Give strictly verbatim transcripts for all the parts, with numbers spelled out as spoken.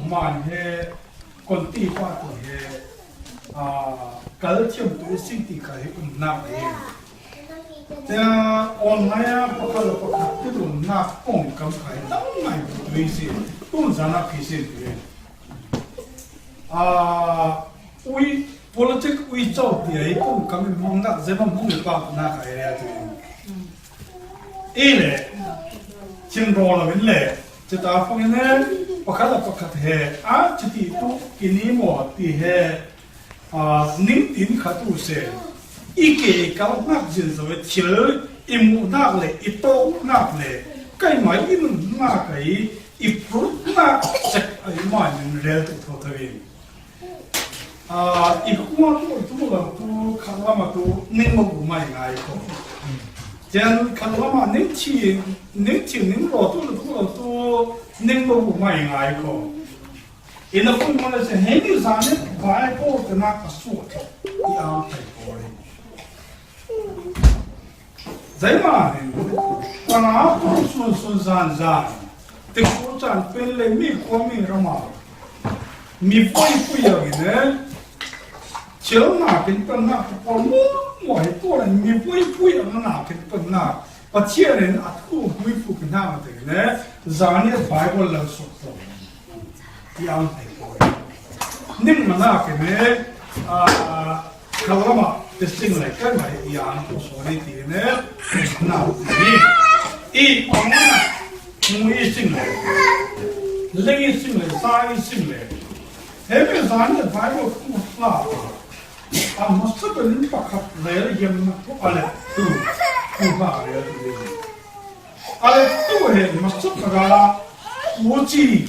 Man he, kon ti pa tu he, a, kal thiam tu i sing ti kha he um nak le. Tia online a pakhat le pakhat ti lu nak pong kam kha he tam ngai tu i si. Tu zan a phi si tu he. A, ui, politic ui chau ti ai pong kam i mong nak, zema mong i pa nak ai le tu. I le, chin ro lo in le, ci ta pong in le, pakhat le pakhat he, a, ci ti tu, ki ni mo ti he, a, ning tin kha tu se, i ke i kal nak zin zo e thil, i mu nak le, i to nak le, kai mai i nun nak ai, i pru nak sek ai mai min rel tu tho tho in. A, i khua tu, tu lo tu, khat lama tu, ning mo bu mai ngai ko. Jen khat lama ning chi, ning chi, ning lo tu, tu lo tu, ning mo bu mai ngai ko. Ina kun mo le se, he ni zan ni, Bible te na ka su ko. I ang thai ko le. Zai ma hin, kana pun sun sun zan zan. Tik ko chan pen le mi ko mi rama. Mi pui pui ya gine. Chil na kin pen na ko mo mo he ko le mi pui pui ya na kin pen na. Pathian in a thu pui pui kin na te gine. Zan ni Bible la su ko. I ang thai ko. Ning mana ke ne, a, khat lama testing lai kan mai i ang ko so ni ti ne, na ti. I ang na, mu i sing le. Leng i sing le, sa i sing le. He me sa ni Bible ku la. A masa ko ni pakhat le yem na ko ale tu. Ku ha le tu. Ale tu he masa ko la. Mu chi.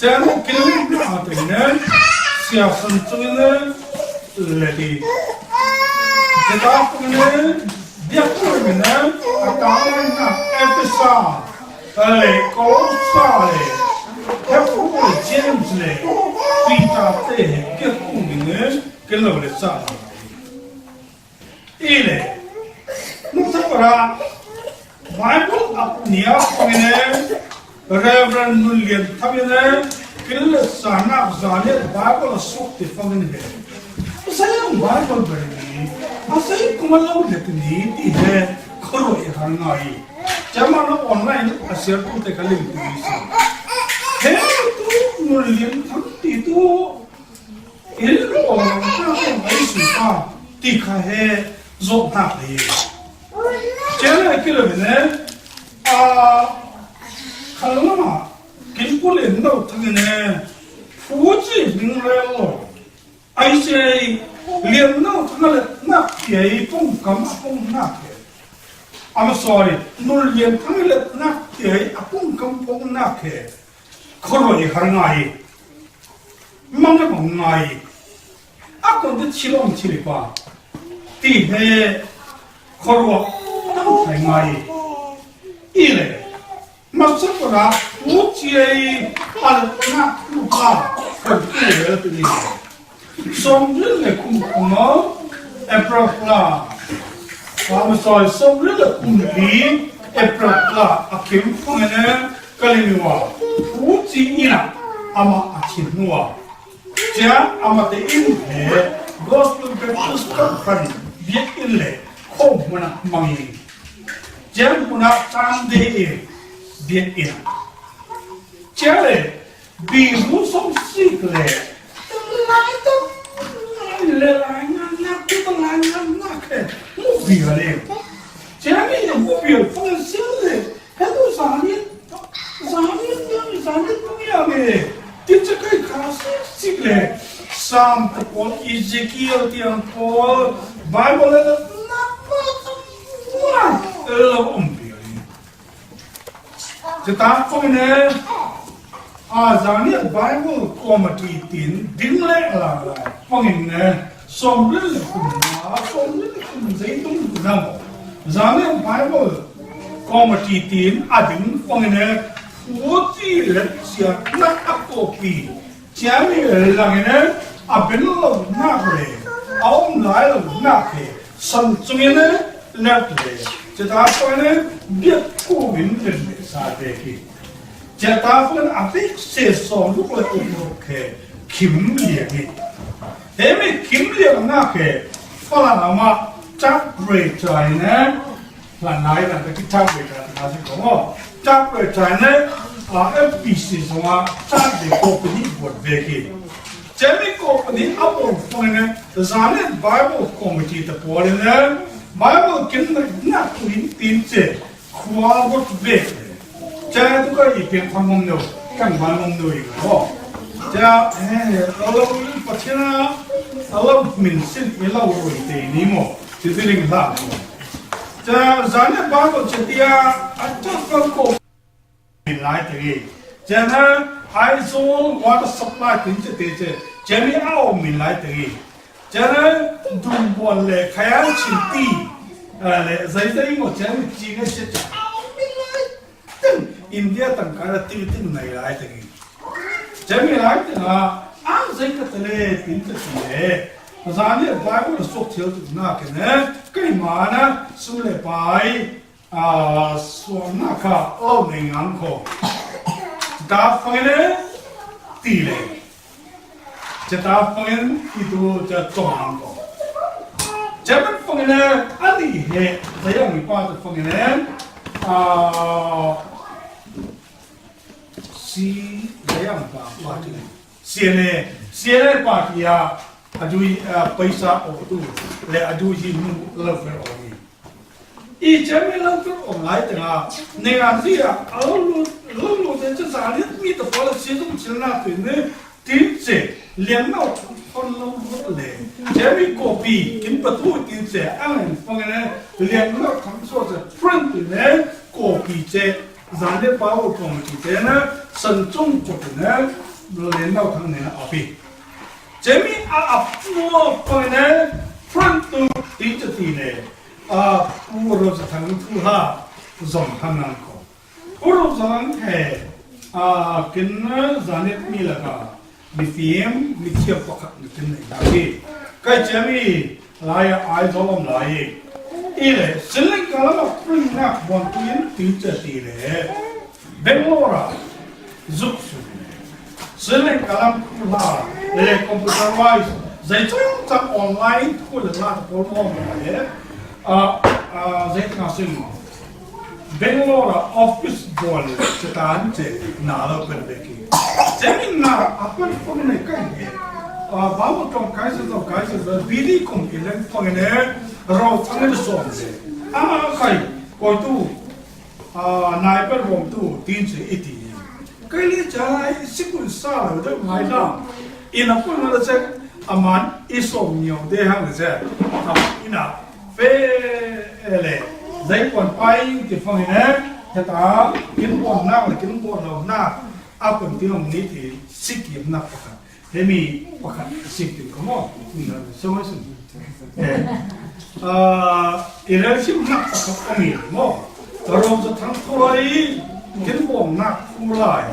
Chang kilo na te ne, sia san chung ne, le di. Te ta ne, dia ko ne, a ta na Efesa, le Kolosa le, Hebrew le James le, Peter te he, ke ku ne, ke lo le sa. I le, nu ta para, Bible a pu nia pangine, Reverend Nun Lian Thang ine, kin le sa nak zan ni Bible a suk ti pangine. Asai ang Bible ber ni, asai kuma lo le ni ti he, ko ro i har ngai. Chama na online a share tu te ka link tu si. He tu Nun Lian Thang ti tu, in lo na ko ai su pa ti kha he zo na le. Chele kilo ne, a, khalama kin ko le no thang ne, phu chi ning re lo. Ai se, le no thang le na ti ai pong kam pong na ke. I'm sorry, Nun Lian Thang le na ti ai a pong kam pong na ke. Khoroi har ngai. Mang le mang ngai. A kon te chilong chili pa. Ti he khorwa tam thai ngai. I le. Masa ko na u chi ai al na u pa. Kan tu le tu ni. Som rin le kum kum a. April la. Am sorry, som rin le kum li. April la. A kim pung ne. Kalimiwa. U chi ina. Ama a chin nuwa. Tia ama te in he Gospel Baptist Conference biak in le khom muna mangi. Tia muna tang de in biak in. Tia le bi mu som sik le lai ta le lai na na ku ta lai na na ke mu bi le. Tia ni mu bi fong sin le. He tu zan ni, zan ni, zan ni tu ya me. Ti cha kai kha sik sik le. Sam te Paul, Ezekiel tiang Paul, Bible le na pa tu wa. Lo um pi ni. Ti ta ko ne. A, zan ni Bible Committee tin ding le la la. Pangin ne. Som rin le kum na, som rin le kum zei tung na mo. Zan ni Bible Committee tin a ding pangin ne, phu chi le sia na a ko pi. Tia mi le lang ne, a ben lo na le, a om lai lo na ke, san chung ne, le le. Tia ta ko ne, bia ku min le le sa de ki. Cia ta fangin a bik se sawm luk le uk luk khe khim liang hi. Hemi khim liang na khe Falam ah chak rei chai ne, hlan nai ran ka ki chak rei chai na si ko mo. Chak rei chai ne, a F B C zong a chak rei ko pini buat ve ki. Cia mi ko pini a bol fangin ne, zane Bible Committee ta pawl ne, Bible kin na na tuin tin ce. Khua vot vek le. Cia tu ka i pian tham ngom no, kan ban ngom no i ko. Cia, eh, a lo Pathian a, a lo min sin i lo rui te ni mo. Ti ti ring la mo. Cia zane ba ko cia tia, a cia ko ko min lai te ni. Cia na, Aizawl water supply tin cia te cia. Cia mi a o min lai te ni. Cia na, dum buan le, khayang chin ti. A le, zai zai ngo cia mi ci nga cia cia. Au, mi lai. Teng, India tang ka na ting ting nai lai teng. Cia mi lai teng a, ang zai ka tele, pin ka tele. Zan le Bible sok thil tu na ke ne, kai ma na, sum le pai, a, suang na ka, o nei ngang ko. Ta fai le, ti le. Cia ta fangin i tu cia cawng ang ko. Cia ban fangin a ni he, zayang i pa tu fangin a, si zayang pa pa tu. C N A, C N A pa ki a, a dui, a, paisa o tu, le a dui hi mu lo fe o ni. I cia mi lo tu ong lai teng a, nei a zi a, a lo lu, lo lu te cia za liat mi ta fa la si zong cil na tu ne, tin ce, lian nau thon lo lu le. Cia mi kopi, kin pa tu tin ce, a ngai fang ne, lian nau thang so ce, print tu ne, kopi ce, za ne pa wo kong ki ce na, san cung cok ne, lian nau thang ne na api. Cia mi a ap mo fang ne, print tu tin ce ti ne. A, Pu Ro Za Thang thu ha, zong hang nang ko. Pu Ro Za Thang he, a, kin na zanet mi la ka, mi fim, mi thiam pakhat mi kin nei na ki. Kai cia mi, lai a ai zong om lai. I le, siling ka lama pring nak buan tu in tin cia ti le. Bangalore ah zuk su. Swimming kalam kula le computer wise zai chung chang online kula la ko mo le. A, a, zai ka sing mo. Bangalore ah office bol chetan che na lo per beki. Chemin na apan ko ne kai he. A, ba mo tong kai se to kai se to bidi kum ilen ko ne ro chang ne so se. A, kai ko tu. A, nai per bom tu, tin si i ti. Kai le ca lai, si kun sa lo de ngai la. I na kun la se, a man, i som nyo de hang se. A, i na, fe, le, zai kon pai, ti fang i ne, he ta, kin bon na, le kin bon lo na, a kun ti hong ni ti, si ki na pa. Hemi pakhat sim tin ko mo. Song sim. Eh. Ah, i rel sim nak pakhat ko mi mo. Ro Za Thang ko lai, kin bom nak ko lai.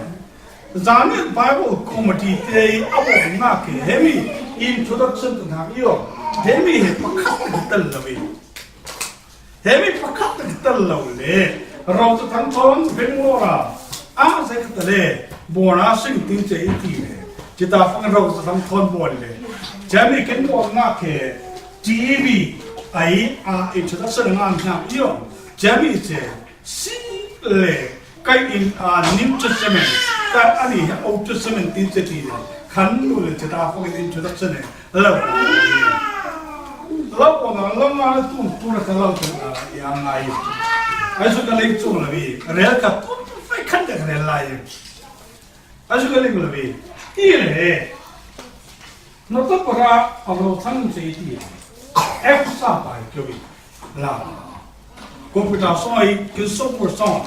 Zani Bible Committee te a bom nak ke hemi introduction tu nak yo. Hemi he pakhat tal lawi. Hemi pakhat tak tal lo le. Ro Za Thang Thawn Bangalore a. A zai ka ta le. Bona sing tin che i ti le. Ci ta fang Ro Za Thang Thawn bon le. Jami ken bon na ke T V ai a introduction ngan na yo. Jami che si le. Kai in, a, New Testament, kai ani he Old Testament tin che ti le, khan nu le che ta fo introduction e, lo. Lo ko na lo ma le tu, tu le ka lo tu na ya ngai. Ai su ka le tu la bi, re ka tu tu fai khan de re lai. Ai su ka le la bi. I le. No to para a lo thang che ti. F sa pai kyo bi. La. Computer song ai kin software song.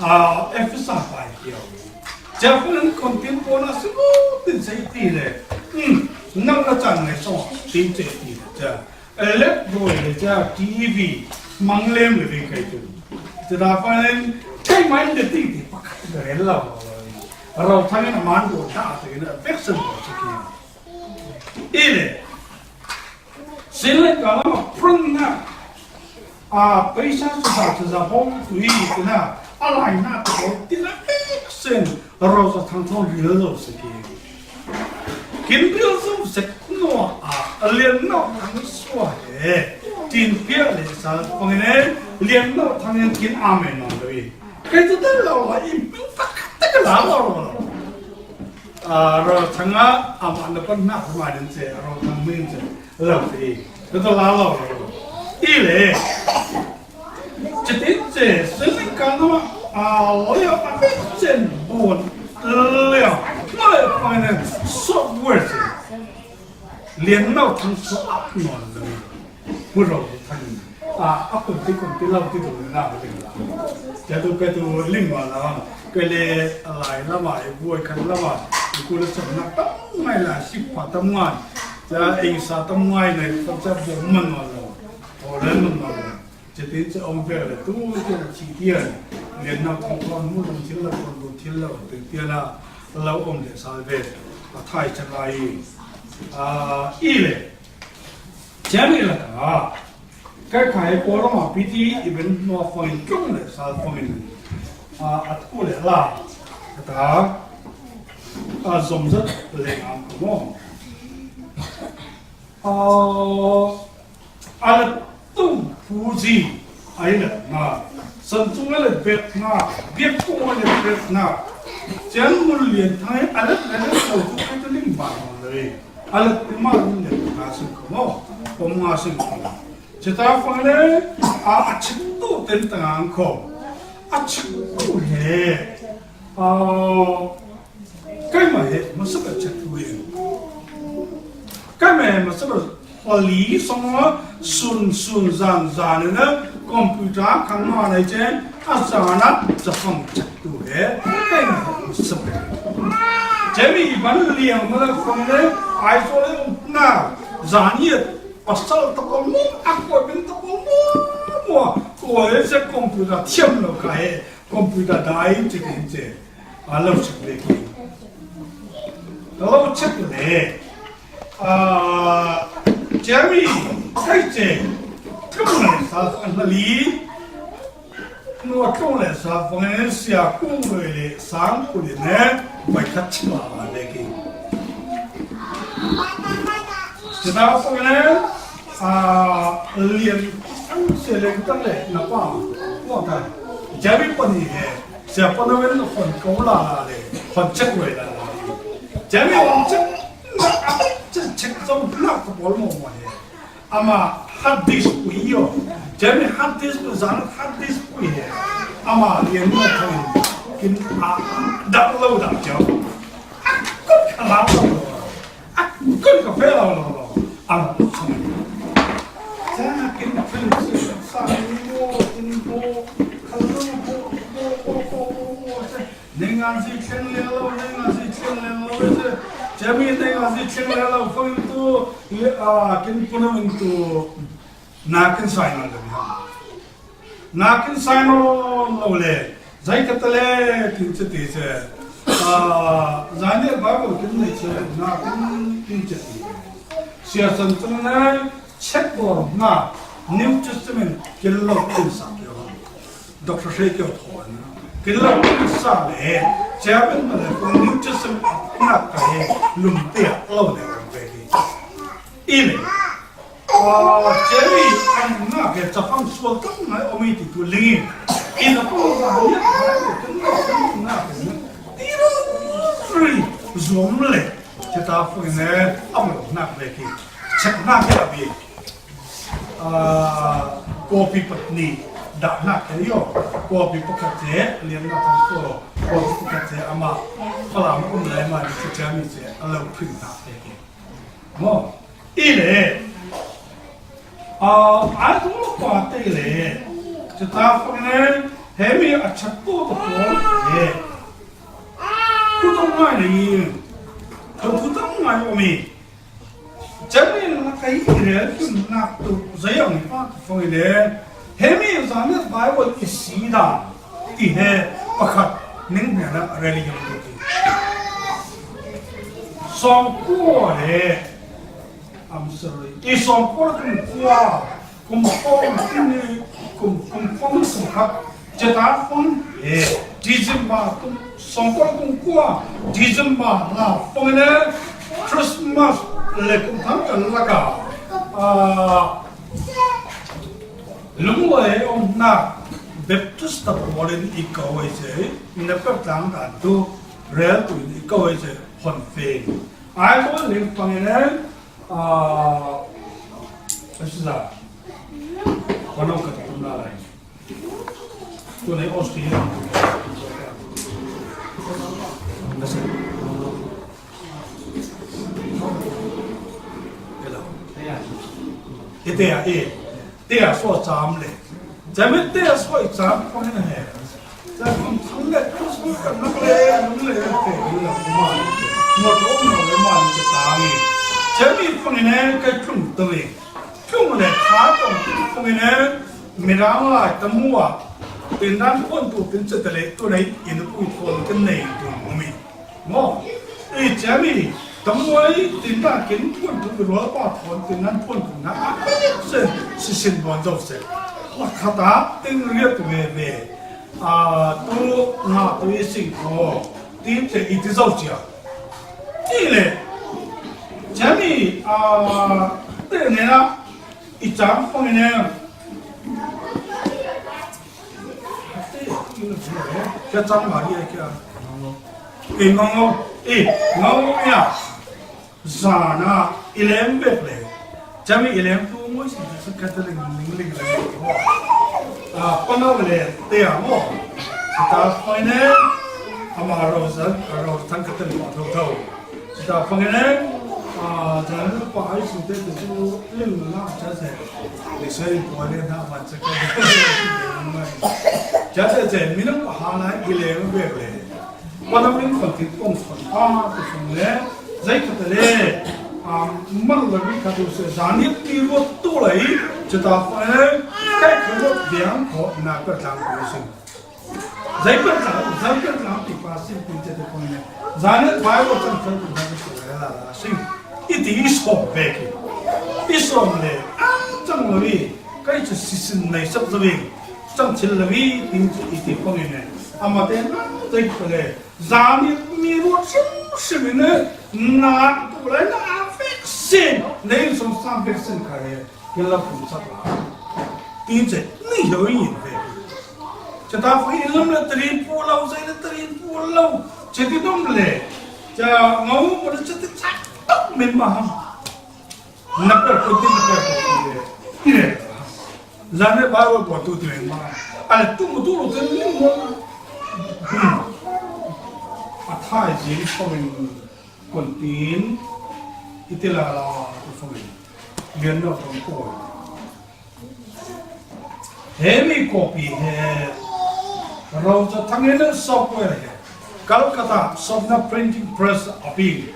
A F sa pai kyo. Jafun content ko na su tin che ti le. Hmm. Nang na chan ngai song tin che ti le. Ja. Elect boy le ja T V. Mang lem le bi kai tu. Ja da fa len kai mai de ti ti pa ka de la. Ro thang na man do da te na affection ko che ki. Ile. Sila kalama prun na. A paisa su sa su sa hong tu i tu na. A lai na tu ko ti na pe Sen, Rosa Thang Thawng ril zo sek hi. Kin ril zo sek naw a, a Lian Nau Thang Sua he tin piak le sa pang ne, Lian Nau Thang Sua kin amen nawn lo hi. Kei tu tan lo, i min tak tak la lo lo. A, Rosa Thang a, ama na pan na ma din che, Rosa Thang min che, lo hi. Kei tu la lo lo. I le. Chitin che, swimming ka no, a, lawyer a chen bon, lawyer, lawyer finance, software che. Lian Nau Thang Sua a nawn lo. Pu Ro Thang. A, a kun ti kun ti lo ti tu na ba ding la. Che tu kei tu ling ma la. Kei le a lai lama, e buai kan lama. E ku le cham na tam ngai la, sik pa tam ngai. Cha e sa tam ngai ne, tam cha bo man nawn lo. O le man nawn lo. Chitin che ong vek le tu che na chi tian. Lian Nau Thang Sua mu dong thil lo, kon du thil lo, tu tian a lo om le sal ve. A thai cha lai. A, i le. Chiang i la ka. Kai kai po lo ma pi ti i ben no fong in tlung le sal fong in. A, a tu le la. Ka ta. A zom zat le ngam ko mo. A, a la tung pu zi a i la na. San chung a la bet na, biak kung a la bet na. Chiang mun lian thai a la la la so tu kai tu ling ba ma le. A la tu ma ling le na sung ko mo. Ko ma sung ko. Che ta fa le a a chik tu ten ta ngang ko. A chik tu he. A, Keimah hi hmasa ber chet thu hi. Keimah hi hmasa ber pali sawng a sun sun zan zan in a computer khang ma nei chen a zan a za fang chet thu hi. Keimah hi hmasa ber. Chemi ban liang ma la fang le ai so le na zan ye pasal ta ko mu a ko bin ta ko mu mu ko le se computer thiam lo ka he computer dai che ke che. A lo chik le ki. Lo chik le. A, Jeremy, kai che. Tlung le sa fang na li. No tlung le sa fang ne sia kung le le sang ku le ne. Bai khat chik la le ki. Chita fang ne. A, lian se le tang le na pa. Wa ta. Jeremy pani he. Sia pa na wen hon ko la la le, hon check wei la la le. Jami hon check na a check check zong na ko bol mo mo he. Ama hard disk pui yo. Jami hard disk zan hard disk pui he. Ama lian mo thang kin a dak lo dak jao. A ko ka la lo. A kun ka fe lo lo lo. Ang song. Sa kin kin sa ni mo tin bo. Ka lo bo bo bo bo bo bo. Nei ngan si thleng le lo, nei ngan si thleng le lo se. Jami nei ngan si thleng le lo fang tu le a kin puna min tu. Na kin sai na le. Na kin sai no lo le. Zai ka ta le kin che ti se. A, zai ne Bible kin nei che na kin kin che ti. Sia san tung na check bor na New Testament kin lo kin sa kyo. Doctor Hre kyo tho na. Kin lo kin sa le. Che ben ma le ko New Testament na ka he lum te lo le ko be ki. I le. A, Jerry, ang na ke chafang sual tam ngai omi ti tu lingin. In a ko ba ni a ko tu na ko na ke na. Ti ro ri zom le. Che ta fu ne am lo na ke ki. Chak na ke abi. A, kopi pat ni da na ke yo. Kopi pakhat che, lian na ko. Kopi pakhat che ama. Pala ma um lai ma ni che mi che. A lo prin ta ke ki. Mo. I le, a, a tu pa te le, che ta fo ne, he mi a chat to to ko le. Ku to ngai le yi. Ku to ngai o mi. Che mi na kai le, ku na to zai ang pa to fo le. He mi zan ne Bible i si da. Ti he pakhat ning ne na religion ti. Song ko le. I'm sorry. I sawm kua kum kua, kum kua kum tini, kum, kum kua kum khat, che ta fang e. December kum sawmkua kum kua December na pangin Christmas le kum thang kan laka, ah, lunglawm omna Baptist ta pawlin i ko ai se, na pep tlang dan tu rel tu i ko ai se hon fe. Ai ko ling pangin, ah, asila, kono ka tu na lai. Tunai Australia. Hello. Ite ya, eh. Te ya so cham le. Cham te ya so cham ko na he. Cham thang le ko so ka nak le, nung le te la ma. Mo to mo le ma ni ta ni. Cham ni ko ne ka chung to le. Chung le kha to ko ne. Mirang lai ta mua. Tin dan pon tu tin che te le tu nei in pui thon kan nei tu mo mi. Maw, i chami, tamuai, tin na kin puan tu rual pa thon, tin nan puan tu na, a, sen, si sin bon zo se. Wa khata, tin riat ve ve. A, tu, na, tu i sing ko, tin te i ti zo chia. Ti le, chami, a, te ne na, i chang pang ne. Kia chang ma ri kia. E ngong ngong. E ngong ngong ya. Zana i lem bek le. Chami i lem tu ngoi si sa ka ta ling ling ling le. A, pa ngau le te a mo. Ta pa ne. Ama ro sa, ro tang ka ta ling mo tho tho. Sita pangene, a, jan pa ai su te tu lim na cha se. Ni sai po le na ma cha ka. Cha se se, minung pa ha na i le be le. Pa na min kon ti kong kon pa tu sung le. Zai ka te le. A, man la bi ka tu se, zani ti ro tu lai. Sita pangene, kai ko biang ko na ka tang ko sing. Zai pen tlang, zai pen tlang ti pa sin pin che te pon ne. Zan ne bai wo chang chang tu zan tu la la sing. I ti i som ve ki. I som le, ang chang lo wi. Kai chu si sin nei sap za wi. Chang chil lo wi, ting chu i ti pon ne. Ama te na zai ko le. Zan ni mi ro chim chim ne. Na tu lai na vaccine. Nei som sam vaccine ka le. Kin la phun sak la. Tin che, ni lo yin ve. Che ta fu in lam le trin pu lo, zai le trin pu lo. Che ti dong le. Cha ngau mo le che ti cha tok men ma ham. Na per ko tin per ko le. Ni le. Zan le ba wo ko tu ti men ma. Ale tu mo tu lo tin ni mo. Hmm. A thai ji ko men. Kon tin, i ti la la, i fo in. Lian no tong ko. He mi copy he. Ro cha thang in software he. Calcutta Sopna Printing Press a pi.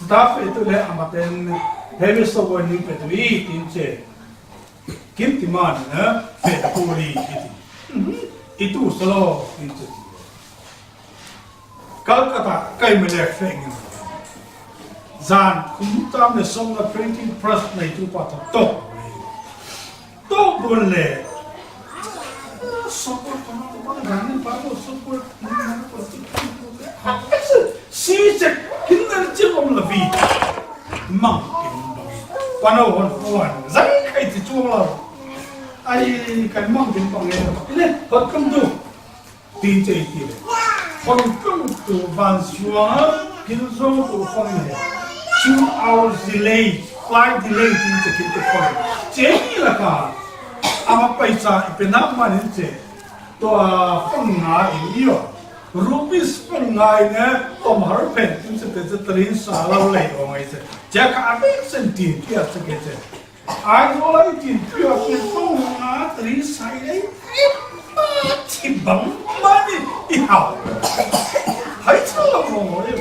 Ta fe tu le ama ten he mi software ni pe tu i tin che. Kim ti man na fe ta ko ri i ti. I tu sa lo tin che. Calcutta kai me le feng in. Zan kum tam le song na printing press nei tu pa to to. To bun le. Song ko pa to pa na ni pa to song ko. Si se kin na chi om la vi. Mang kin bang. Pa no hon hon. Zai kai ti chuang la. Ai kai mang kin bang le. Ile hot kam tu. Tin che ti le. Hong Kong tu van suang a, kin zo tu fang le. Two hours delay, flight delay tin che kin tu fang. Che ni la ka. Ama paisa i pe na ma ni che. To a fang nga i yo. Rupees fang nga i ne, tom har pen tin che te che trin sa la le o ngai che. Che ka a bek sen tin ki a che ke che. Ai zo lai tin pia ke song na tri sai lei. Ai pa ti bang ma ni i hau. Hai chau lo mo e.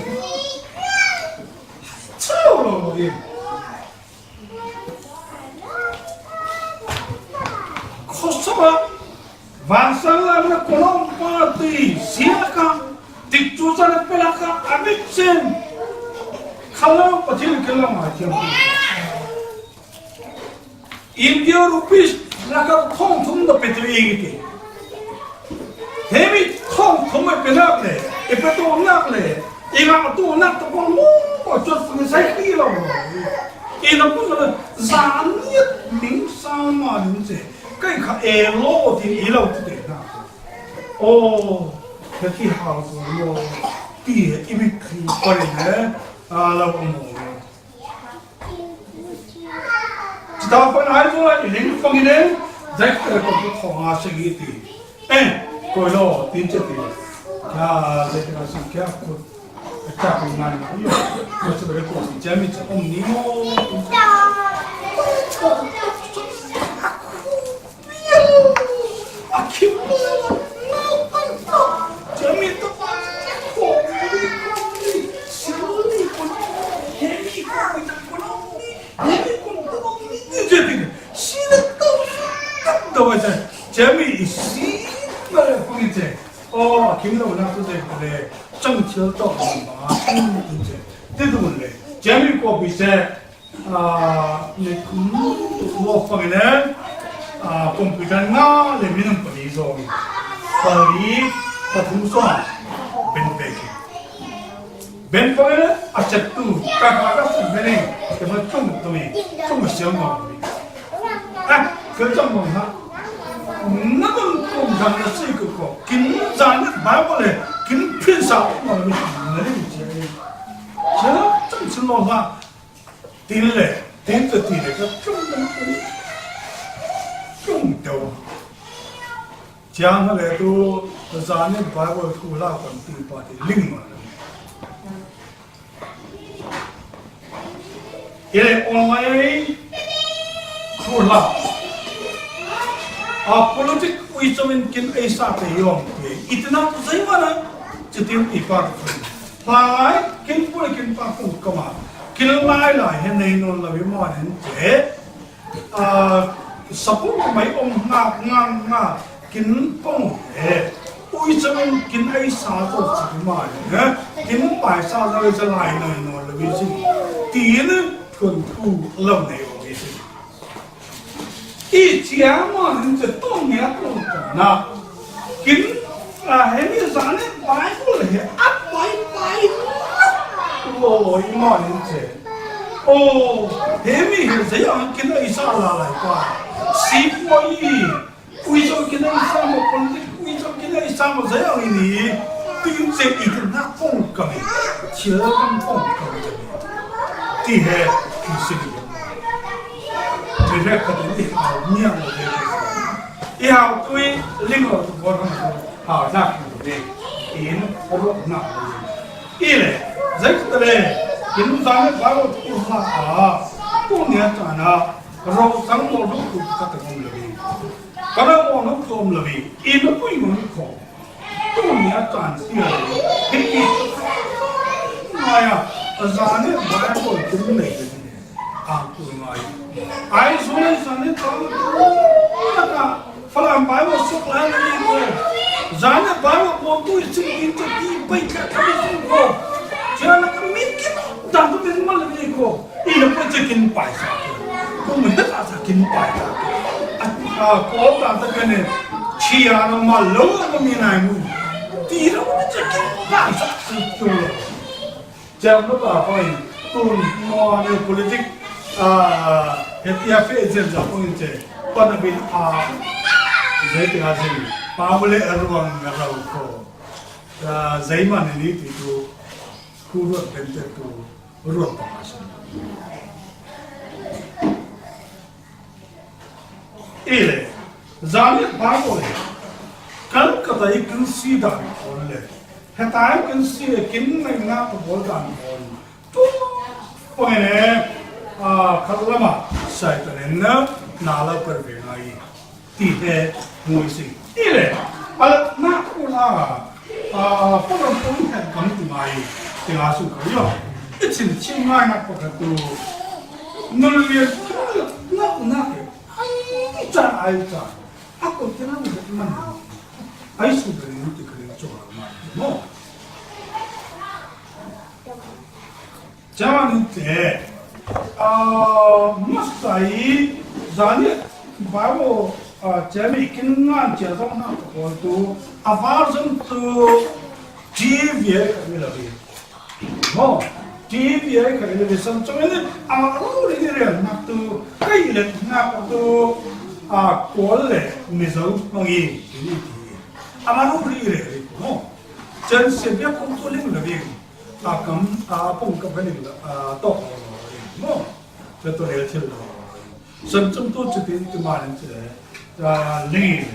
Hai chau lo mo e. Khosama. Vansang la na kono pa ti sia ka. Tik chu sa na pela ka a bik chen. Khala pa thil ke la ma thiam. India rupees lakh thong thum na pe tu i ti. Hemi thong thum Penak le, i petunak le, i ngahtunak te pawh maw, maw, cuat pang i sai hi lo maw. I na pun le, zan niat ming sang ma ning ce, kai kha e lo ti i lo ti te na. Aw, ka ki hau ko lo, ti i bik khi pa le, a lo maw. Chita pan ai zo lai, i ling pang i ling, zai ka ko ko thong a se gi ti. Eh, koi lo, tin che ti. Kya, zai ka si kya ko. Ka ko ngai na yo. Ko se bere ko si jami che om ni mo. A kim lo. Jami to pa. Ko ni ko ni. Si lo ni ko. He ni ko ko ta ko lo ni. He ni ko ko ni. Ni je ti. Si lo to. To wa ja. Jami i si. Ma le ko ni je. Aw, a kim lo na tu te ko le, chang chil to ma, chang chil te tu le. Jami ko bi se, a, ni kum lo fa le, a, computer nga le minung pali zo. Pali, pathum so, ben pe ki. Ben pang a chet tu, ka ka ka su ben ni, ke ma chung tu mi, chung siam ma mi. Ah, ke chung ma ha. Na bang kong dang na si ko ko. Kin zan ni Bible le, kin phin sa ma mi na ni che. Che chung chung ma ha. Tin le, tin to tin le, ka chung chung chung to. Chiang ha le tu, zan ni Bible thu la kon ti pa ti ling ma. I le online thu la. A politic ui chawin kin ei sa te yom te. Itina tu zai ma na. Chitin i pa tu. Lai kin pui kin pa tu kama. Kin lai lai he nei non la vi ma nen te. A, sapung mai om ngak ngak ngak kin pong he. Ui chang kin ei sa zo chi ma he. Kin pai sa zo za lai noi no lo wi si. Tin kun thu lo nei o wi si. I chia ma hin che tong ya ko na. Kin, a, he ni zan ni Bible he a pai pai lo lo i ma hin che. O, he mi he zei ang kin ei sa la lai pa. Si po i. Ui zo kin ei sa ma pon ui zo kin ei sa ma zei ang i ni. Tin che i kin na pong ka mi. Chia kan pong ka mi. Ti he ki si ni. Ni he ka ni ha ni ang ni. I hau tui ling lo tu bor hang hau na ki ni. In ro na. I le, zai ka le, kin zan ni ba lo tu ha a. Tu ni a ta na, ro sang mo lu tu ka ta ngom le bi. Ka na mo lu tu om le bi. I na pui mo ni ko. Tu ni a ta ni le. Ki ki. Ai a, zan ni ba lo tu le. Ang tu ngai. Ai, zun ai zan ni tang. Taka, Falam Bible suk lai na ni ko. Zan ni Bible ko tu i sing in tu ti pai ka ka ni sing ko. Chia na ka min ki dang tu min mal ni ko. I na ko che kin pai sa. Ko min ta sa kin pai sa. A, a, ko ta ta ka ni. Chia na ma lo na mi nai mu. Ti na ko che kin pai sa. Chiang lo pa poi, tun mo ne politic, a, he tia fe jen za poi che, pa na bin a, zei te a zei, pa mo le a ruang a rau ko, a, zei ma ne ni ti tu, ku ruat ben te tu, ruat pa ma sa. I le, zan ni Bible le, kan ka ta i kan si dan kon le, he ta i kan si le kin ngai na ka bol dan kon. Tu pang ne, a, kal lama, sai ta ne na, na la per ve ngai. Ti he, mui si. I le, a la na ku la, a, pa lam pun he kam tu ngai, ti nga su ka yo. I chin chin ngai na pa ka tu. Nul le, na, na, na, Ai cha, ai cha. A ko te na ni man. Ai su de ni te kre cho ma. No. Cha ni te. A, masai zan ni ba bo, a, che mi kin ngan che zo na ko tu. A va zan tu. T V ei kha i la ve. Mo, T V ei kha i la ve san chong ni, a lo ri ri nak tu, kai le nak tu, a ko le mi zo mangi, ni ti. A lo ri ri ri mo. Chen se bia kong ko ling la ve. A kam, a pong ka ba ling la, a to. Mo. Ka to le thil lo. San chum tu chu tin ti ma len che. A, ling.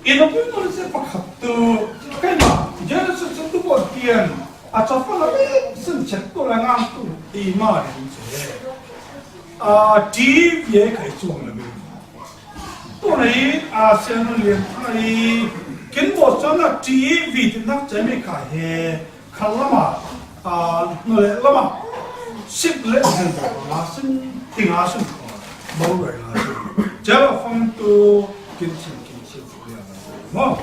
Ina pu no se pakhat tu. Kai ma, Genesis tu bo tian. A cha pa la le san chet tu la ngam tu. I ma len che. A, T V ei kai chung la ve. Tu nei a sen lian thai. Kin bo chana T V ti nak che mi ka he. Kha lama, a, no le lama, sik le zen la sin, ting a sin, mo roi la sin. Jala fang tu, kin sin, kin sin, mo.